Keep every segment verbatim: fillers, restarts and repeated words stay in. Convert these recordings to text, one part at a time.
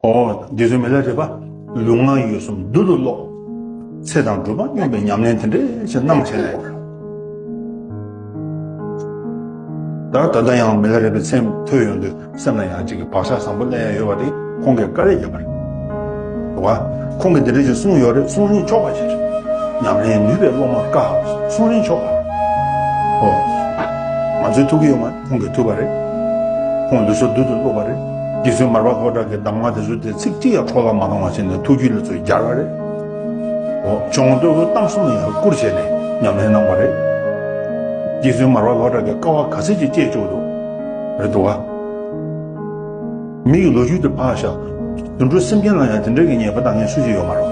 ཨོ། རྗེ་བཙུན་མི་ལ་རས་པ། ལུས་ངག་ཡིད་གསུམ་རྡུལ་དུ་རློག་ཚེ་དང་སྒྲུབ་པ་སྙོམས་པའི་ཉམས་ལེན་དེ་འདྲ་ཞིག་གནང་བྱས་ནས། ད་ད་ལྟ་ཡང་མི་ལ་རས་པའི་མཚན་ཐོས་ཡོང་དུས་སེམས་ལ་ཡང་ཅིག་གི་བག་ཆགས་བཟང་པོ་སླེབས་ཡ་ཡོད་པ་དེ་ཁོང་གིས་བཀའ་ལས་བརྒྱབ་པ་རེད། རེད་བ། ཁོང་གིས་འདི་འདྲ་ཞིག་གསུངས་ཡོད་རེད། གསུང་རིན་ཆོག་པ་ཞིག་རེད། ཉམས་ལེན་ནུས་པའི་སློབ་མ་དཀའ། གསུང་རིན་ཆོག་པ། ཨོ། ང་ཚོའི་ཐུགས་ཀྱི་ཡོད་མ། ཁོང་གིས་ཐུབ་པ་རེད། ཁོང་ལུས་སྲོག་རྡུལ་དུ་བླུགས་པ་རེད། རྗེ་བཙུན་མར་པ་ལྷོ་བྲག་གི་གདམས་ངག་དེ་ཚོ་དེ་ཚིག་གཅིག་ཡང་འཕྲོ་བརླག་མ་གཏོང་བ་བྱས་ནས་ཐུགས་རྒྱུད་ལ་ཚུར་སྦྱར་བ་རེད། འོ། སྦྱོང་བརྡར་གཏམ་གསུམ་ལ་ཡང་བསྐུར་བྱས་ནས་ཉམས་ལེན་གནང་བ་རེད། རྗེ་བཙུན་མར་པ་ལྷོ་བྲག་གིས་དཀའ་བ་ག་ཚད་ཅིག་སྤྱད་བཅུག་འདུག་རེད་འདུག་ག་མི་ཡི་ལོ་རྒྱུས་དེ་ཕར་བཞག་དུད་འགྲོ་སེམས་ཅན་ལ་ཡང་དེ་འདྲ་གི་ཉེས་པ་བཏང་མཁན་སུ་ཞིག་ཡོད་མ་རེད།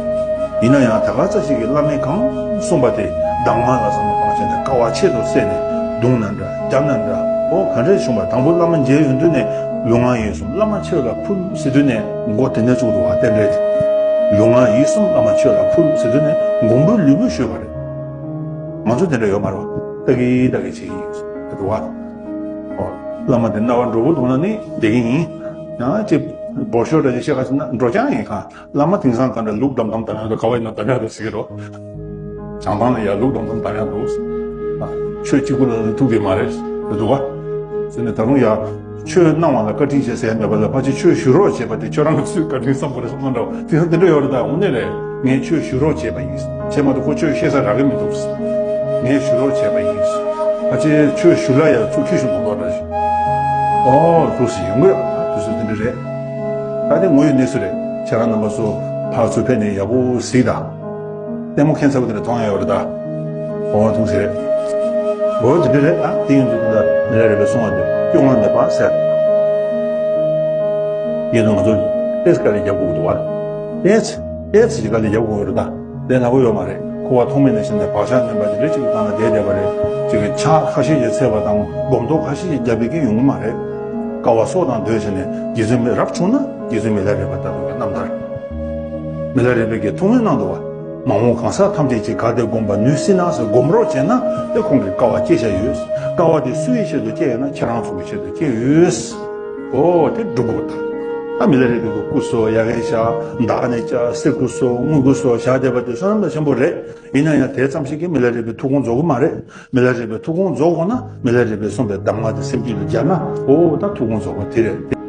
ཡིན་ན་ཡང་ད་ག་ཙམ་ཞིག་གིས་བླ་མས་གང་གསུངས་པ་དེ་གདམས་ངག་ལ་བསམ་བློ་བཏང་བྱས་ནས་དཀའ་བ་ཆེད་དུ་བསད་ནས་བརྡུངས་ན་འདྲ། བརྒྱབ་ན་འདྲ། ཨོ། ག་འདྲས་བྱུང་བ། དང་པོ་བླ་མ་མཇལ་ཡོང་དུས་ནས་ལུས་ངག་ཡིད་གསུམ་བླ་མ་ཁྱོད་ལ་ཕུལ་ཟེར་དུས་ནས་མགོ་དེ་ནས་བཙུགས་འདུག་བ། རྟེན་འབྲེལ་དེ། ལུས་ངག་ཡིད་གསུམ་བླ་མ་ཁྱོད་ལ་ཕུལ་ཟེར་དུས་ནས་མགོ་འབུལ་ལུས་འབུལ་ཞུས་པ་རེད། ང་ཚོ་དེ་འདྲ་ཡོད་མ་རེད་བ། ལྟ་གི་ལྟ་གི་བྱེད་ཀྱི་ཡོད་རེད་བ། ཨོ། བླ་མ་དེ་རྣ་བ་འགྲོ་བོ་འདུག་ན་ནི་བསྡད་ཀྱི་ཡིན། ཡང་ཅིག་འབོར་ཤོག་འདྲ་ཅིག་བཤད་ག་ཟེར་ན་འགྲོ་རྐྱང་ཡིན་ག་བླ་མ་དེང་སང་ག་འདྲ་ལུག་འགྲམ་དང་འདམ་ཡག་དང་ག་བ་ཡིན་ན་འདམ་ཡག་དང་ཟེར་གི་རོ། བྱང་ཐང་ལ་ཡ་ལུག་འགྲམ་དང་འདམ་ཡག་འདུག་ཨ། ཆོས་གཅིག་པུ་ལ་ཐུག་གི་མ་རེད། རེད་འདུག་ག་ཟེར་ནས་ད་རུང་ཡ། ཆོས་གནང་བ་ལ་བཀའ་དྲིན་ཆེ་ཟེར་ཡ་མེད་པ་ལ་ཕལ་ཆེར་ཆོས་ཞུ་རོགས་བྱས་པ་དེ་ཁྱོད་རང་གི་ཚུལ་བཀའ་དྲིན་བསམ་པ་རེད་བསམ་ན་འདྲ་བ་དེང་སང་དེ་འདྲ་ཡོད་རེད། ད་དངོས་གནས་རེད། ངས་ཆོས་ཞུ་རོགས་བྱས་པ་ཡིན། བྱས་མ་གཏོགས་ཁོ་ཆོས་བཤད་ས་རག་གི་མི་འདུག་ངས་ཞུ་རོགས་བྱས་པ་ཡིན། ཕལ་ཆེར་ཆོས་ཞུ་ལ་ཡ་ཚུར་ཁྱོད་ཞུ་མ་གཏོགས་འདྲ་ཞིག་ཨོ། འདུག་སེ་ཡོང་གི་ཡོད། དུས་ཚོད་དེ་འདྲ་རེད། ད་དེ་དངོས་ཡོད་གནས་ཚུལ་རེད། ཁྱེད་རང་རྣམ་པ་ཚོ་ཕར་ཚུར་ཕེབས་ནས་ཡག་པོ་གཟིགས་དང་། ལྟད་མོ་ཁྱད་མཚར་པོ་དེ་འདྲ་མཐོང་ཡ་ཡོད་རེད་ད། འོ་མཐོང་ཟེར། འོ་དེ་འདྲ་རེད་ཨ། དེ་ཡིན་དུས་ད་མི་ལ་རས་པས་གསུངས་པ་དེ་སྐྱོ་ངང་ནས་ཕར་ཟེར། ཡིན་ནོ་ང་ཚོ་ཨེ་ཙི་དཀའ་ལས་རྒྱབ་དགོས་ཀྱི་འདུག་བ། ཨེ་ཙི་ཨེ་ཙི་ཞིག་དཀའ་ལས་རྒྱབ་དགོས་ཀྱི་རེད་ད། དེ་ནག་པོ་ཡོད་མ་རེད། ཁོ་བ་མཐོང་མེད་ནས་བཞིན་ནས་བག་ཆགས་ངན་པ་དེ་འདྲ་ཅིག་གི་སྒང་ལ་བསྡད་བསྡད་པ་རེད། ཅིག་གི་ཕྱག་ཁ་ཤས་ཀྱིས་འཚལ་བ་དང་སྒོམ་རྟོག་ཁ་ཤས་ཀྱིས་རྒྱབ་པའི་གི་ཡོང་གི་མ་རེད། དཀའ་བ་སྲོག་དང་བསྡོས་བྱས་ནས་རྗེ་བཙུན་མི་རབ་བྱུང་ན་རྗེ་བཙུན་མི་ལ་རས་པ་ལྟ་བུའི་རྣམ་ཐར། མི་ལ་རས་པས་ཀྱི་ཐུགས་སྨོན་གནང་འདུག་བ། མ་འོངས་གང་ཟག་ཐམས་ཅད་ཀྱིས་གལ་ཏེ་བསྒོམ་པ་ནུས་སྲིད་ན་ཟེར་སྒོམ་རོགས་བྱས་ན་དེ་ཁོང་གིས་དཀའ་བ་སྐྱེལ་བྱ་ཡོད། དཀའ་བ་དེ་སུ་ཡི་ཆེད་དུ་སྐྱེལ་ཡོད་ན་ཁྱེད་རང་ཚོ་གི་ཆེད་དུ་སྐྱེལ་ཡོད། ཨོ་དེ་སྒྲུབ་དགོས་ད། ད་མི་ལ་རས་པའི་གི་སྐུ་སྲོག་ཡ་གི་བཞག་མདའ་ནས་བཅག་གསེར་སྐུ་སྲོག་དངུལ་སྐུ་སྲོག་བཞག་བསྡད་པ་དེ་བསོད་ནམས་ཆེན་པོ་རེད། ཡིན་ན་ཡང་དེ་ཙམ་ཞིག་གིས་མི་ལ་རས་པའི་ཐུགས་དགོངས་རྫོགས་ཀྱི་མ་རེད། མི་ལ་རས་པའི་ཐུགས་དགོངས་རྫོགས་དགོས་ན་མི་ལ་རས་པས་གསུངས་པའི་གདམས་ངག་དེ་སེམས་རྒྱུད་ལ་སྦྱར་ན་ཨོ་ད་ཐུགས་དགོངས་རྫོགས་པ་དེ་རེད།